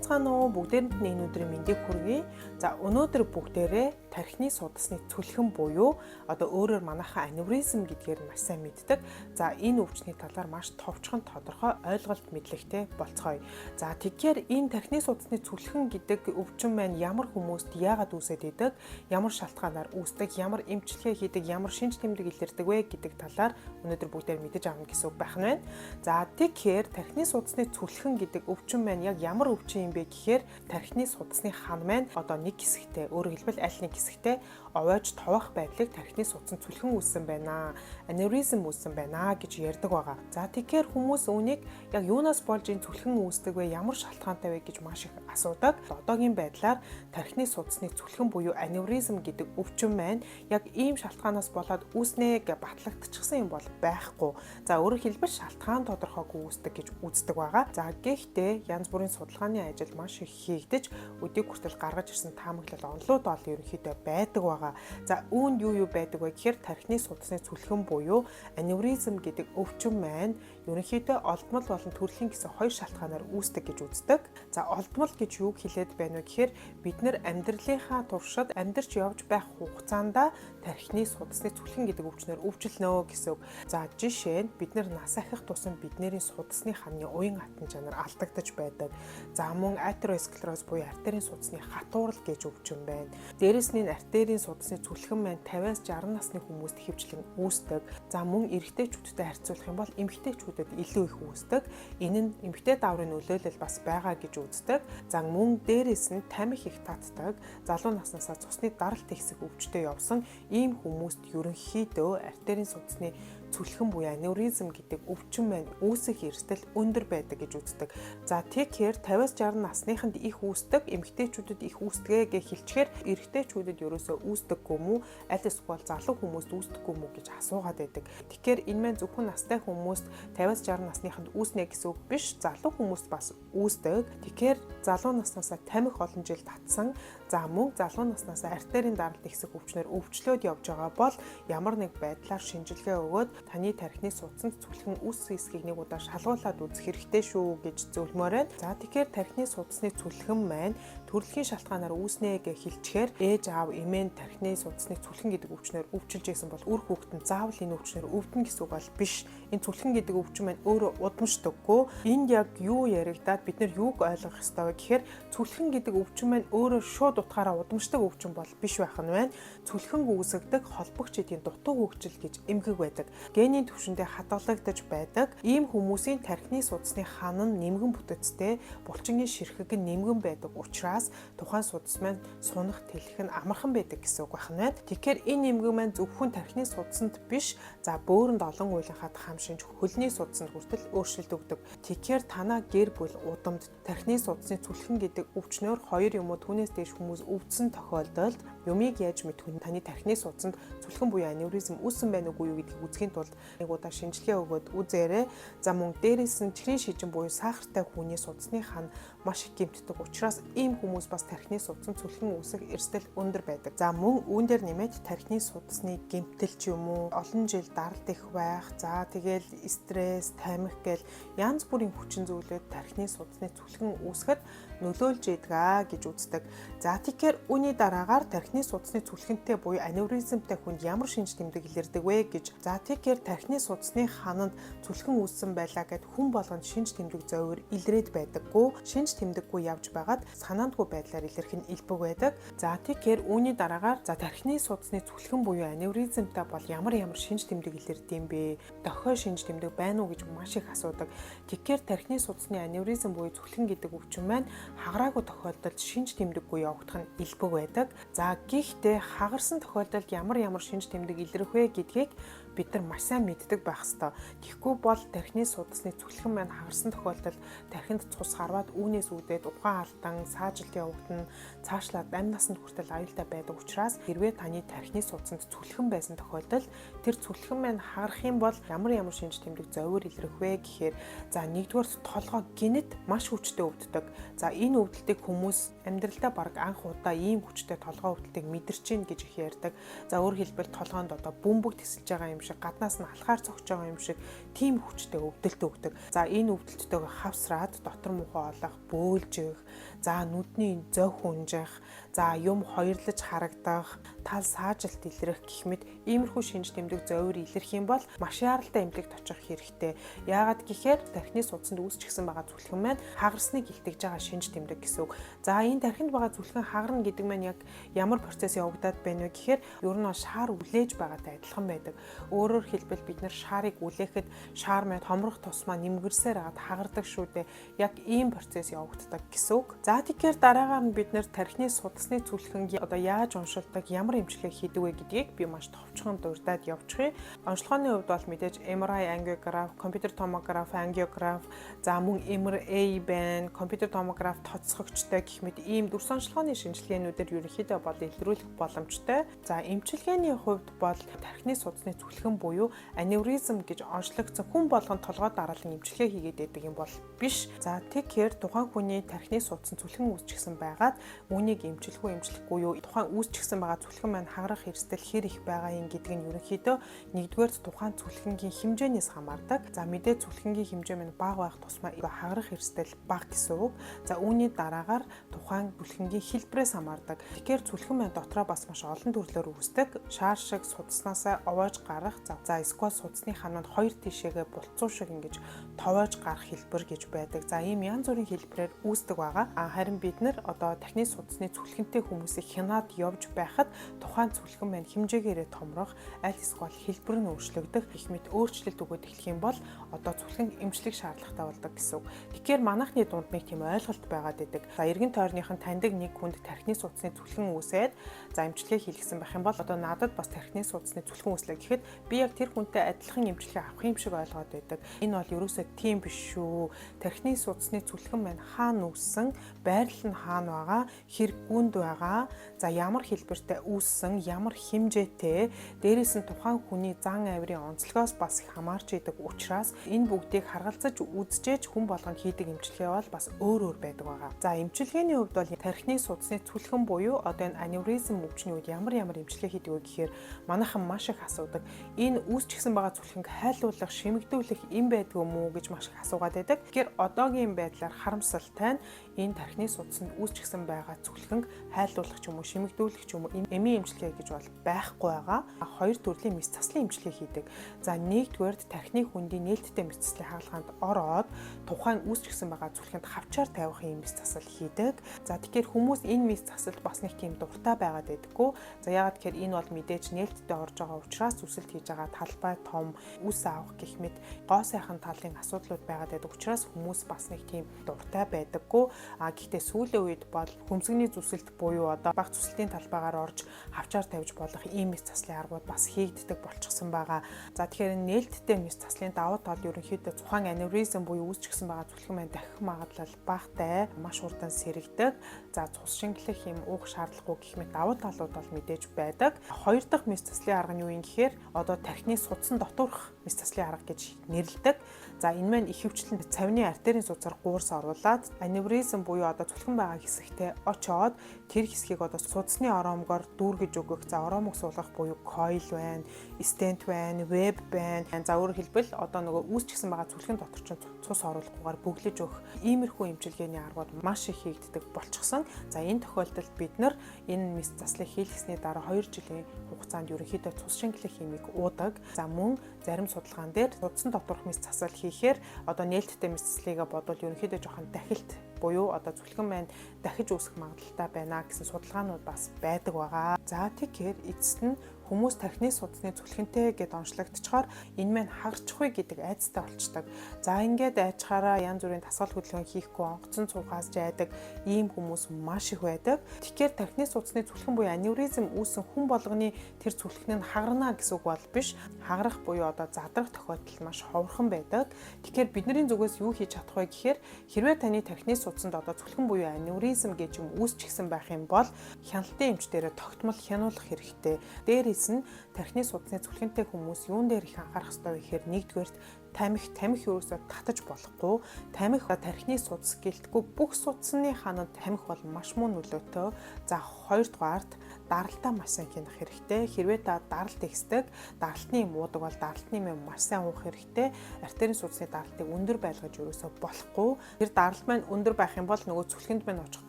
Сайн байцгаана уу? Бүгдээрэнд нь энэ өдрийн мэндийг хүргэе. За, өнөөдөр бүгдээрээ тархины судасны цүлхэн буюу одоо өөрөөр манайхан аневризм гэдгээр маш сайн мэддэг. За, энэ өвчний талаар маш товчхон тодорхой ойлголт мэдлэгтэй болцгоё. За, тэгэхээр энэ тархины судасны цүлхэн гэдэг өвчин маань ямар хүмүүст яагаад үүсээд идэг, ямар шалтгаанаар үүсдэг, ямар эмчилгээ хийдэг, ямар шинж тэмдэг илэрдэг вэ гэдэг талаар өнөөдөр бүгдээр мэдэж авна гэсэн үг байх нь байна. За, тэгэхээр тархины судасны цүлхэн гэдэг өвчин маань яг ямар өвчин юм бэ гэхээр тархины судасны хан маань одоо нэг хэсэгтээ, өөрөөр хэлбэл аль нэг хэсэгтээ овоож товох байдлыг тархины судсан цүлхэн үүссэн байна, аневризм үүссэн байна гэж ярьдаг байгаа. За, тэгэхээр хүмүүс үүнийг яг юунаас болж энэ цүлхэн үүсдэг вэ, ямар шалтгаантай вэ гэж маш их асуудаг. Одоогийн байдлаар тархины судасны цүлхэн буюу аневризм гэдэг өвчин маань яг ийм шалтгаанаас болоод үүснэ гэж батлагдчихсан юм бол байхгүй. За, өөрөөр хэлбэл шалтгаан тодорхойгүй үүсдэг гэж үздэг байгаа. За, гэхдээ янз бүрийн судалгааны ажил маш их хийгдэж, өдийг хүртэл гаргаж ирсэн таамаглал онолууд бол ерөнхийдөө байдаг байгаа. За, үүнд юу юу байдаг вэ гэхээр тархины судасны цүлхэн буюу аневризм гэдэг өвчин маань ерөнхийдөө олдмол болон төрлийн гэсэн хоёр шалтгаанаар үүсдэг гэж үздэг. За, олдмол гэж юуг хэлээд байна вэ гэхээр бид нар амьдралынхаа туршид амьдарч явж байх хугацаанд тархины судасны цүлхэн гэдэг өвчнөр өвчлөнө гэсэн үг. За, жишээ нь бид нар нас ахих тусам бидний судасны ханны уян хатан чанар алдагдаж байдаг. За, мөн атеросклероз буюу артерийн судасны хатуурал гэж өвчин байна. Дээрэс нь артерийн судасны цүлхэн маань 50-аас 60 насны хүмүүст ихэвчлэн үүсдэг. За, мөн эрэгтэйчүүдтэй харьцуулах юм бол эмэгтэйчүүдэд илүү их үүсдэг. Энэ нь эмэгтэй дааврын нөлөөлөл бас байгаа гэж үздэг. За, мөн дээрэс нь тамхи их татдаг, залуу наснаасаа цусны даралт ихсэх өвчтөй явсан ийм хүмүүст ерөнхийдөө артерийн судасны цүлхэн буюу аневризм гэдэг өвчин маань үүсэх эрсдэл өндөр байдаг гэж үздэг. За, тэгэхээр 50-аас 60 насныханд их үүсдэг, эмэгтэйчүүдэд их үүсдэг гэж хэлчихээр эрэгтэйчүүдэд ерөөсөө үүсдэггүй юм уу, аль эсвэл залуу хүмүүст үүсдэггүй юм уу гэж асуугаад байдаг. Тэгэхээр энэ маань зөвхөн настай хүмүүст 50-аас 60 насныханд үүснэ гэсэн үг биш, залуу хүмүүст бас үүсдэг. Тэгэхээр залуу наснаасаа тамхи олон жил татсан, за мөн залуу наснаасаа артерийн даралт ихсэх өвчнөр өвчлөөд явж байгаа бол ямар нэг байдлаар шинжилгээ өгөөд таны тархины судсанд цүлхэн үүссэн эсхийг нэг удаа шалгуулад үзэх хэрэгтэй шүү гэж зөвлөмөр байна. За, тэгэхээр тархины судасны цүлхэн маань төрөлхийн шалтгаанаар үүснэ гэж хэлчихээр ээж аав эмээн тархины судасны цүлхэн гэдэг өвчнөр өвчилж байсан бол үр хүүхэд нь заавал энэ өвчнөр өвдөн гэсэн үг бол биш. Энэ цүлхэн гэдэг өвчин маань өөрөө удамшдаггүй. Энд яг юу яригадаад бид нар юуг ойлгох ёстой вэ гэхээр цүлхэн гэдэг өвчин маань өөрөө шууд утгаараа удамшдаг өвчин бол биш байх нь байна. Цүлхэн үүсгэдэг холбогч эдийн дутуу хөгжил гэж эмгэг байдаг. Генийн түвшиндээ хадгалагдаж байдаг. Ийм хүмүүсийн тархины судасны хан нь нэмгэн бүтэцтэй, булчингийн ширхэг нь нэмгэн байдаг учраас тухайн судас маань сунах тэлэх нь амархан байдаг гэсэн үг байна. Тэгэхээр энэ нэмгэн маань зөвхөн тархины судасанд биш, за бөөрөнд олон уйлан хам шинж хөлний судасанд хүртэл өөрчлөлт өгдөг. Тэгэхээр танаа гэр бүл удамд тархины судасны цүлхэн гэдэг өвчнөөр хоёр юм уу түүнээс дээш хүмүүс өвдсөн тохиолдолд юмыг яаж мэдэх вэ? Таны тархины судасанд цүлхэн буюу аневризм үүссэн байна уугүй юу гэдгийг үзэхийн тулд нэг удаа шинжилгээ өгөөд үзээрэй. За, мөн дээрээс нь чихрийн шижин буюу сахартай хүний судасны хан маш их гэмтдэг учраас ийм хүмүүс бас тархины судсан цүлхэн үүсэх эрсдэл өндөр байдаг. За, мөн үүн дээр нэмээд тархины судасны гэмтэл ч юм уу, олон жил даралт их байх, за тэгэл стресс, тамхи гэл янз бүрийн хүчин зүйлүүд тархины судасны цүлхэн үүсгэхэд нөлөөлж идэг гэж үздэг. За, тэгэхээр үүний дараагаар тархины судасны цүлхэнтэй буюу аневризмтай хүнд ямар шинж тэмдэг илэрдэг вэ гэж. За, тэгэхээр тархины судасны хананд цүлхэн үүссэн байлаа гэд хүн болгонд шинж тэмдэг зовир илрээд байдаггүй. Шинж тэмдэггүй явж байгаад санаандгүй байдлаар илэрх нь элбэг байдаг. За, тэгэхээр үүний дараагаар за тархины судасны цүлхэн буюу аневризмтай бол ямар ямар шинж тэмдэг илэрдэг юм бэ? Дохио шинж тэмдэг байна уу гэж маш их асуудаг. Тэгэхээр тархины судасны аневризм буюу цүлхэн гэдэг өвчин маань хагараагүй тохиолдолд шинж тэмдэггүй явагдах нь элбэг байдаг. За, гэхдээ хагарсан тохиолдолд ямар ямар шинж тэмдэг илэрх вэ гэдгийг бид нар маш сайн мэддэг байх ёстой. Тэгэхгүй бол тархины судасны цүлхэн маань хагарсан тохиолдолд тархинд цус гарваад үүнээс үүдээд ухаан алдан, саажилт явагдана, цаашлаад амь насанд хүртэл аюултай байдаг учраас хэрвээ таны тархины судсанд цүлхэн байсан тохиолдолд тэр цүлхэн маань хагарах юм бол ямар ямар шинж тэмдэг зовир илэрх вэ гэхээр за нэгдүгээр толгой гинэт маш хүчтэй өвддөг. За, энэ өвдөлтийг хүмүүс амьдралдаа бараг анх удаа ийм хүчтэй толгой өвдөлтийг мэдэрч гин гэж их ярьдаг. За, өөрөөр хэлбэл толгойнд одоо бөмбөг тэсэлж байгаа юм шиг, гаднаас нь алхаар цогч байгаа юм шиг тийм хүчтэй өвдөлт өгдөг. За, энэ өвдөлттэйгээ хавсраад дотор мухаа олох, бөөлжих, за нүдний зовх унжих, за юм хоёрлаж харагдах, тал саажилт илрэх гэх мэт иймэрхүү шинж тэмдэг зовир илэрх юм бол маш яаралтай эмнэлэгт очих хэрэгтэй. Яагаад гэхээр тархины судсанд үүсчихсэн байгаа зүлхэн маань хагарсныг илтгэж байгаа шинж тэмдэг гэсэн үг. За энэ тархинд байгаа зүлхэн хагарна гэдэг маань яг ямар процесс явагдаад байна вэ гэхээр ер нь шаар үлээж байгаатай адилхан байдаг. Өөрөөр хэлбэл бид нар шаарыг үлээхэд шаар маань томрох тусмаа нэмгэрсээр хагаад хагардаг шүү дээ. Яг ийм процесс явагддаг гэсэн үг. За тэгэхээр дараагаар нь бид нар тархины судасны зүлхэн одоо яаж уншилдаг, ямар эмчилгээ хийдэг вэ гэдгийг би маш товчхон дурдаад явчихъя. Онцлогооны хувьд бол мэдээж MRI ангиограф, компьютер томограф, ангиограф, за мөн MRA байна, компьютер томограф тоцсогчтой гэх мэт ийм дүрс онцлогооны шинжилгээнүүдээр ерөнхийдөө бол илрүүлэх боломжтой. За эмчилгээний хувьд бол тархины судасны зүлхэн буюу аневризм гэж онцлогдсон хүн болгон толгой дараалан эмчилгээ хийгээд байдаг юм бол биш. За тэгэхээр тухайн хүний тархины судсан зүлхэн үүсчихсэн байгаад үүнийг эмчлэх үү, эмчлэхгүй юу, тухайн үүсчихсэн байгаа зүлхэн маань хагарах эрсдэл хэр их байгаа юм гэдг нь ерөнхийдөө нэгдүгээр тухайн зүлхэнгийн хэмжээнээс хамаардаг. За мэдээ зүлхэнгийн хэмжээ маань бага байх тусмаа хагарах эрсдэл бага гэсэн үг. За үүний дараагаар тухайн зүлхэнгийн хэлбэрээс хамаардаг. Тэгэхээр зүлхэн маань дотроо бас маш олон төрлөөр үүсдэг. Шаар шиг судаснаасаа овоож гарах, за эсвэл судасны хананд хоёр тишээгээ булцуу шиг ингэж товоож гарах хэлбэр гэж байдаг. За ийм янз бүрийн хэлбэрээр үүсдэг байгаа. А харин бид нар одоо тархины судасны зүлхэнтэй хүмүүсийг хянаад явж байхад тухайн зүлхэн маань хэмжээгээрээ томрох, аль эсвэл хэлбэр нь өөрчлөгдөх гэх мэт өөрчлөлт өгөөд эхлэх юм бол одоо зүлхэн эмчлэх шаардлагатай болдог гэсэн үг. Тэгэхээр манайхны дунд нэг тийм ойлголт байгаад байдаг. За эргэн тойрных нь таньдаг нэг хүнд тархины судасны зүлхэн үүсээд за эмчилгээ хийлгэсэн байх юм бол одоо надад бас тархины судасны зүлхэн үүслээ гэхэд би яг тэр хүнтэй адилхан эмчилгээ авах юм шиг ойлгоод байдаг. Энэ бол ерөөсөө тийм биш шүү. Тархины судасны зүлхэн маань хаана үүссэн, байрлал нь хаана байгаа, хэр гүнд байгаа, за ямар хэлбэртэй үүссэн, ямар хэмжээтэй, дээрээс нь тухайн хүний зан авирын онцлогоос бас их хамаарч идэг учраас энэ бүгдийг харгалзаж үзжээж хүн болгонд хийдэг эмчилгээ бол бас өөр өөр байдаг байгаа. За эмчилгээний хувьд бол тархины судасны зүлхэн буюу одоо энэ аневризм өвчний үед ямар ямар эмчилгээ хийдэг вэ гэхээр манайхан маш их асуудаг. Энэ үүсчихсэн байгаа зүлхэнг хайлуулах, шимэгдүүлэх юм байдгүй юм уу гэж маш их асуугаад байдаг. Тэгэхээр одоогийн байдлаар харамсалтай нь энэ тархины судаснд үүсчихсэн байгаа зүлхэнг хайлуулах ч юм уу, шимэгдүүлэх ч юм уу эмийн эмчилгээ гэж бол байхгүй байгаа. Хоёр төрлийн мэс заслын эмчилгээ хийдэг. За нэгдүгээрт тархины хөндийн нээлттэй мэс заслын хагалгаанд ороод тухайн үүсчихсэн байгаа зүлхэнд хавчаар тавих юм мэс засал хийдэг. За тэгэхээр хүмүүс энэ мэс засалд бас нэг тийм дуртай байгаад байдаггүй. За яагаад гэхээр энэ бол мэдээж нээлттэй орж байгаа учраас зүсэлт хийж байгаа талбай том, үс авах гэх мэт гоо сайхан талын асуудлууд байгаад байдаг учраас хүмүүс бас нэг тийм дуртай байдаггүй. А гэхдээ сүүлийн үед бол хөмсгний зүсэлт буюу одоо баг зүсэлтийн талбайгаар орж хавчаар тавьж болох ийм мэс заслын аргууд бас хийгддэг болчихсон байгаа. За тэгэхээр нээлттэй мэс заслын давуу тал ерөнхийдөө тухайн аневризм буюу үүсчихсэн байгаа зүлхэн маань дахих магадлал багатай, маш хурдан сэрэгдэг. За цус шингэлэх юм уух шаардлагагүй гэх мэт давуу талууд бол мэдээж байдаг. Хоёр дахь мэс заслын арга нь юу юм гэхээр одоо тархины судсан дотуурх мэс заслын арга гэж нэрлэдэг. За энэ маань ихэвчлэн цавны артерийн судсаар гуурс оруулаад аневризм буюу одоо зүлхэн байгаа хэсэгтээ очоод тэр хэсгийг одоо судасны ороомгоор дүүргэж өгөх, за ороомог суулгах буюу coil байна, stent байна, web байна. За өөрөөр хэлбэл одоо нөгөө үүсчихсэн байгаа зүлхэн дотор чинь цус оруулахгүйгээр бөглөж өгөх иймэрхүү эмчилгээний аргууд маш их хийгддэг болчихсон. За энэ тохиолдолд бид нар энэ мэс заслыг хийлгэсний дараа 2 жилийн хугацаанд ерөнхийдөө цус шингэлэх химийг уудаг. За мөн зарим судалгаан дээр судсан доторх мэс засал хийхээр одоо нээлттэй мэс заслыгаа бодвол ерөнхийдөө жоохон дахилт буюу одоо зүлхэн маань дахиж үүсэх магадлалтай байна гэсэн судалгаанууд бас байдаг байгаа. За тэгэхээр эцэст нь хүмүүс тархины судасны зүлхэнтэй гэд онцлогдчихоор энэ маань хагарчихгүй гэдэг айдастай болчдөг. За ингээд айчхаараа янз бүрийн дасгал хөдөлгөөн хийхгүй онгоцон цуухаас жайдаг ийм хүмүүс маш их байдаг. Тэгэхээр тархины судасны зүлхэн буюу аневризм үүсэн хүн болгоны тэр зүлхэн нь хагарна гэсэн үг бол биш. Хагарах буюу одоо задрах тохиолдол маш ховорхон байдаг. Тэгэхээр бидний зүгээс юу хийж чадах вэ гэхээр хэрвээ таны тархины судсанд одоо зүлхэн буюу аневризм гэж юм үүсчихсэн байх юм бол хяналтын эмч дээрээ тогтмол хянуулах хэрэгтэй. Дээрээс нь тархины судасны зүлхэнтэй хүмүүс юун дээр их анхаарах ёстой вэ гэхээр нэгдүгээрт тамхи ерөөсөө татаж болохгүй. Тамхи тархины судас гэлтгүй бүх судасны ханад тамхи бол маш муу нөлөөтэй. За хоёрдугаарт Даралтаа маш сайн хянах хэрэгтэй. Хэрвээ та даралт ихсдэг, даралтны юм уудаг бол даралтны юм маш сайн уух хэрэгтэй. Артерийн судасны даралтыг өндөр байлгаж ерөөсөө болохгүй. Тэр даралт маань өндөр байх юм бол нөгөө цүлхэнд маань очих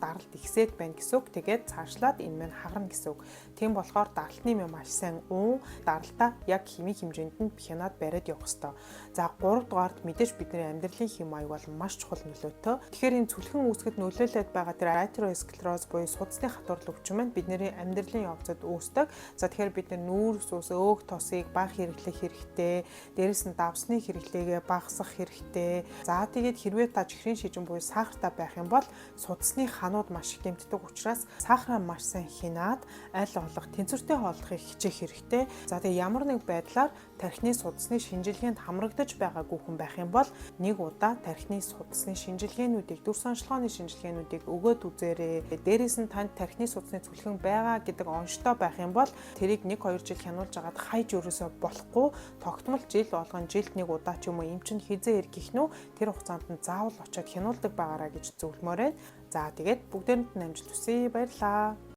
даралт ихсээд байна гэсэн үг. Тэгээд цаашлаад энэ маань хагарна гэсэн үг. Тийм болохоор даралтны юм маш сайн уун, даралтаа яг хэмээн хэмжээнд нь хянаад бариад явах ёстой. За, 3 дугаард мэдээж бидний амьдралын хэм маяг бол маш чухал нөлөөтэй. Тэгэхээр энэ цүлхэн үүсгэхэд нөлөөлөд байгаа тэр атеросклероз буюу судасны хатуурлал өвчин маань бидний амьдралын явцад үүсдэг. За, тэгэхээр бид нүүрс ус, өөх тосыг бага хэрэглэх хэрэгтэй. Дээрэс нь давсны хэрэглээгээ багасгах хэрэгтэй. За, тэгээд хэрвээ та чихрийн шижин буюу сахартай байх юм бол судасны ханууд маш их гэмтдэг учраас сахараа маш сайн хянаад аль болох тэнцвэртэй хооллохыг хичээх хэрэгтэй. За, тэгээд ямар нэг байдлаар тархины судасны шинжилгээнд хамрагдаж байгаагүй хүн байх юм бол нэг удаа тархины судасны шинжилгээнүүдийг, дүрс онцлогооны шинжилгээнүүдийг өгөөд үзээрэй. Дээрээс нь танд тархины судасны цүлхэн байгаа гэдэг онцтой байх юм бол тэрийг 1 2 жил хянуулж агаад хайж ерөөсөө болохгүй, тогтмол жил болгон, жилд нэг удаа ч юм уу, эмч нь хэзээ эргэх нь тэр хугацаанд нь заавал очиод хянуулдаг байгаараа гэж зөвлөмөөр байна. За, тэгээд бүгдээрэнд нь амжилт хүсье. Баярлалаа.